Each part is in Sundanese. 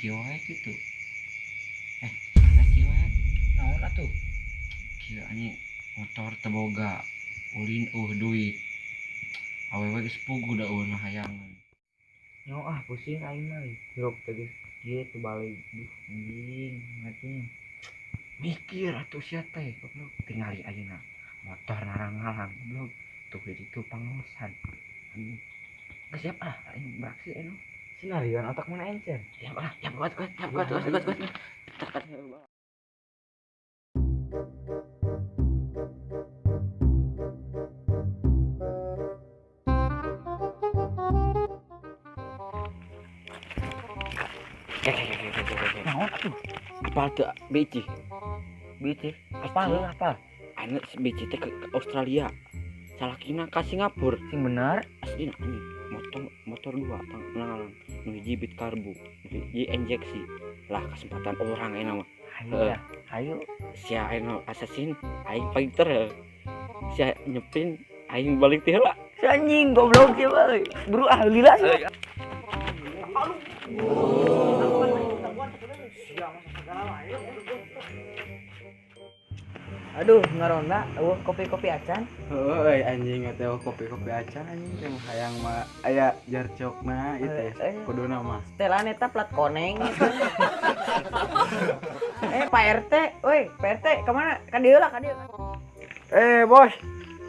Kieu wae kitu. Eh, mana kieu wae? Naon atuh? Kieu anjing motor teu boga, ulin euweuh duit. Awewe geus puguh da euweuh nu hayangeun. Nyo ah pusing aing mah. Hirup teh geus kieu teu balik. Duh, anjing, atuh. Mikir atuh sia teh, goblok. Tingali ayeuna motor narang-ngalang, goblok. Tuh di ditu pangaosan. Anjing. Geus siap ah, aing beraksi ayeuna. Senarian otak mana encer? Siap ah, siap kuat kuat, siap kuat kuat kuat kuat. Naon atuh? Apal teu BC? BC. Apal heuh apal. Anu BC teh ke Australia. Salakina ka Singapura. Sing bener. Aslina anjing motor motor dua tang ngalang. Nu hiji bit karbu, nu hiji injeksi. Lah kesempatan orang ayeuna mah. Ayo ya, ayo. Sia ayeuna assassin, aing fighter. Sia nyepin aing balik teh heula. Si anjing goblok sih euy. Buru ah lila sih. Aduh, ngaronda, eueuh kopi-kopi acan. Heuh euy anjing teh kopi-kopi acan anjing teh hayang mah aya jarcokna ieu teh kuduna mah. Setelan eta plat koneng. Eh, Pak RT, woi, Pak RT kemana? Ka dieu lah, ka dieu. Eh, bos.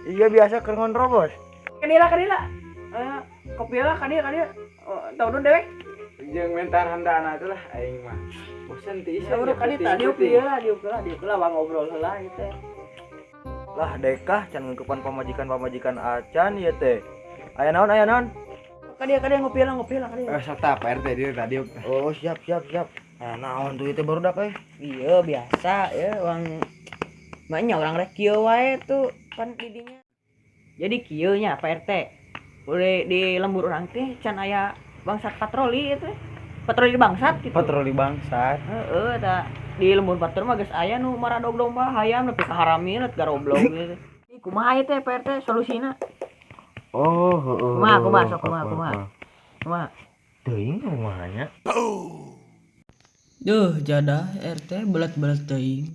Iya biasa keur ngontrol, bos. Ka dieu lah, ka dieu lah. Kopi lah ka dieu, ka dieu. Tau dun dewek. Jeung mentar handana atuh lah aing mah. Bosan teh isya. Buru ka dieu tah diuk dieu lah, diuk heula, diuk heula wang ngobrol heula ieu teh. Lah dekah can ngeukepan pamajikan-pamajikan acan ieu teh. Aya naon aya naon? Ka dieu ngopi lah, ngopi lah ka dieu. Eh, sok tah Pak RT dieu tadi diuk. Oh, siap siap siap. Aya naon tuh ieu teh barudak euy? Iya, biasa ya urang mah nya urang rek kieu wae tuh pan didinya. Jadi kieu nya Pak RT. Boleh di lembur urang teh can aya bangsat patroli itu. Patroli bangsat gitu. Patroli bangsat. Heeh, eta di lembur batur mah geus aya nu maradog domba hayam nepi ka harami garoblog gitu. Ih, kumaha ieu teh Pak RT solusina? Oh, heeh. Kumaha kumaha sok kumaha kumaha. Kumaha? Teuing kumaha nya? Duh, jadah RT belat-belat teuing.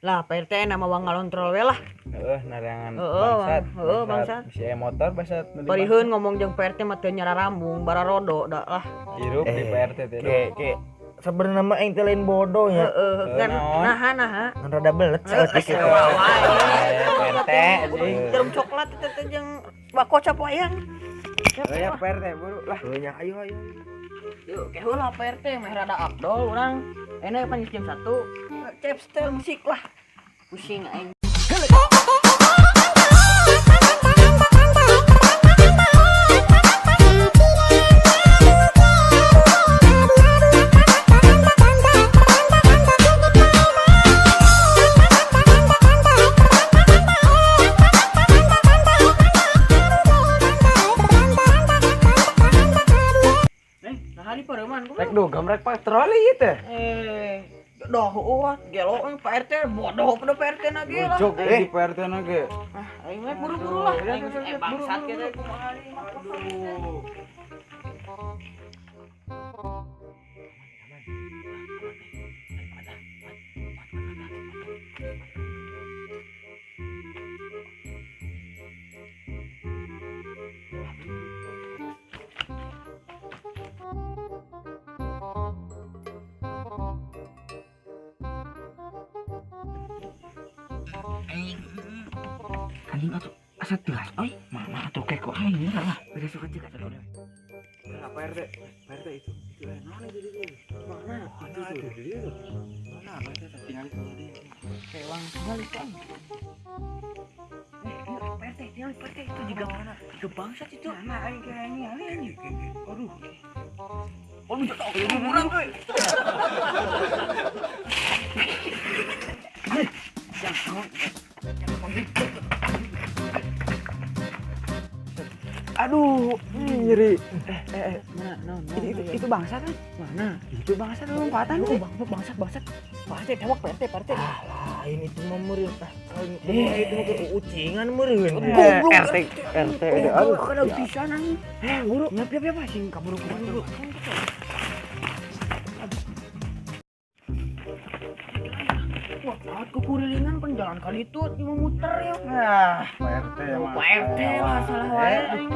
Lah, Pak RT nama wang ngalontrol we lah. Heeh, narangan bangsat. Heeh, bangsat. Bisi aya motor bangsat. Pariheun ngomong jeung Pak RT mah teu nyararambung, bararoro da lah. Hirup di Pak RT teh. Ke ke sebenarnya mah aing teh lain bodoh nya. Heeh, kan naha naha. Ngan rada belet saeutik kitu. Pak RT anjing. Jarum coklat teh teh jeung bako cap wayang. Ya Pak RT buru lah. Heuh nya ayo ayo. Yuk, ke heula Pak RT meh rada abdol urang. Enak pan jam 1. Cep setel musik lah. Pusing aing. Eh, nah di pareuman kumaha? Rek dugem rek patroli ieu teh. Eh, doh eueuh gelo euy Pak RT bodoh pada Pak RT na ge lah. Jog di Pak RT na ge. Ah, aing mah buru-buru lah. Aing bangsat kieu teh kumaha deui mah. Anjing atuh asa tegas euy. Mama atuh kek ku aing lah. Beda suka cek atuh. Lah Pak RT, Pak RT itu. Itu aya naon itu di dieu? Mana? Itu tuh di dieu. Mana Pak RT tinggal itu di. Kewang tinggal itu. Eh, Pak RT, tinggal Pak RT itu juga mana? Juga bangsat itu. Mana aing kayak ningali anjing. Aduh. Oh, jatuh ke urang euy. Aduh, nyeri. Mana? Itu bangsat kan? Mana? Itu bangsat lompatan. Oh, bangsat, bangsat. Bangsat tewak Pak RT, Pak RT. Ah, lain itu mah meureun. Ah, lain itu mah keur ucingan meureun. Goblok. RT, RT aduh. Kada pisan anjing. Eh, buru. Nyap nyap nyap sing kaburu kaburu. Wah, kekurilingan pan jalan kali itu cuma muter ya. Nah, Pak RT mah. Pak RT lah salah wae aing.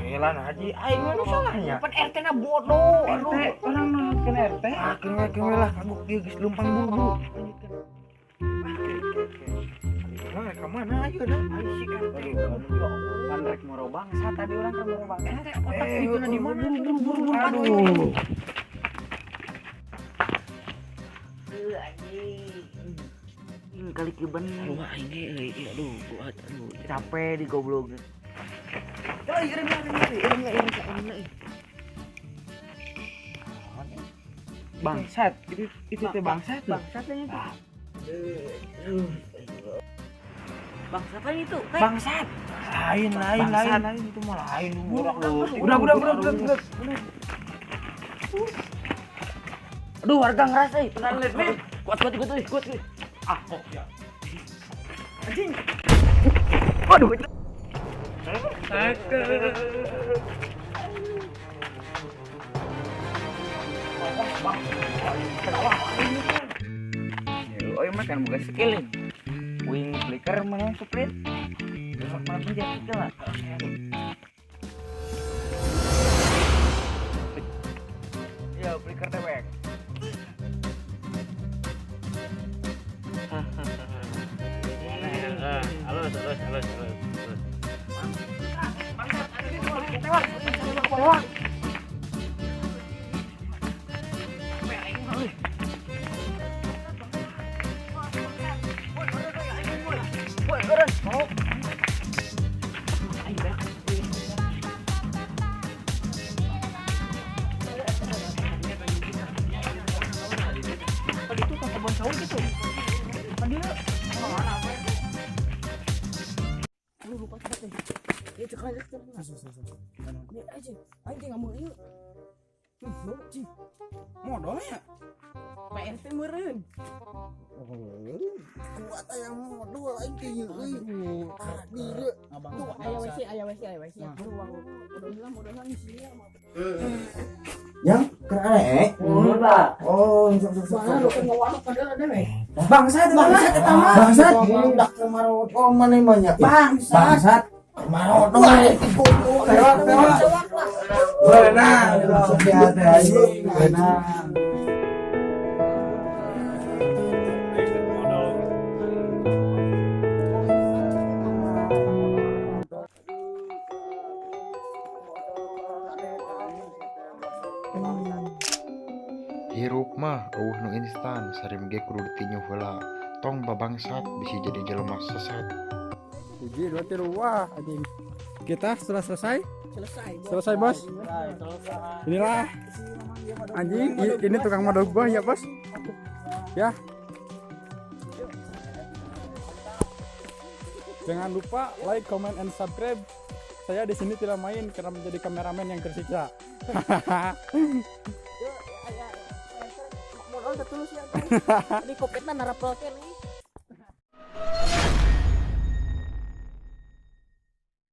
Elan haji aing mah nu salahnya. Pan RT na bodoh. RT orang nurutkeun RT. Ah, keun we lah kagok ieu geus leumpang buru-buru. Lanjutkeun. Ka mana ayeuna? Ai si RT. Pan rek moro bangsa tadi urang keur moro bangsa. RT otak itu di mana? Buru-buru. Aduh. Anjing kali kieu bener. Wah aing ge euy, aduh kuat aduh. Capek di goblok. Euy, rem lah. Bangsat, itu teh bangsat. Bangsat lain itu. Bangsat lain itu. Bangsat. Lain itu mah lain. Udah. Aduh, warga ngeras euy, tenang lihat. Kuat. Ah, kok ya. Anjing. Waduh. Oh, mah kan bukan skill. Wing flicker mana split. Besok malam pencet skill lah. Ya, flicker tewek. Halus. Tewak. Itu ke kebun sawit gitu. Tadi mana apa? Lu lupa cepat deh. Ya cek aja. Ya aja. Aing teh ngamuk ieu. Bau cing. Modal ya? Pak RT meureun. Kuat aya modal aing teh ieu euy. Di ieu. Tuh aya WC, aya WC, aya WC. Modal lah sia. Yang keur arek? Pak. Oh, sok. Bangsat, Bangsat eta mah. Bangsat. Budak kemarodong maneh mah nya. Bangsat. Bangsat. Kemarodong. Tewak. Beunang. Sehat anjing. Beunang. Hirup mah eueuh nu instan sarim ge kudu ditinju heula tong babangsat bisi jadi jelema sesat. 1, 2, 3, wah anjing. Kita sudah selesai? Selesai bos. Inilah anjing, ini tukang modal gua ya bos. Ya. Jangan lupa like, comment, and subscribe. Saya di sini tidak main karena menjadi kameramen yang tersiksa. Modal terus ya. Ini kopetna narapelkeun.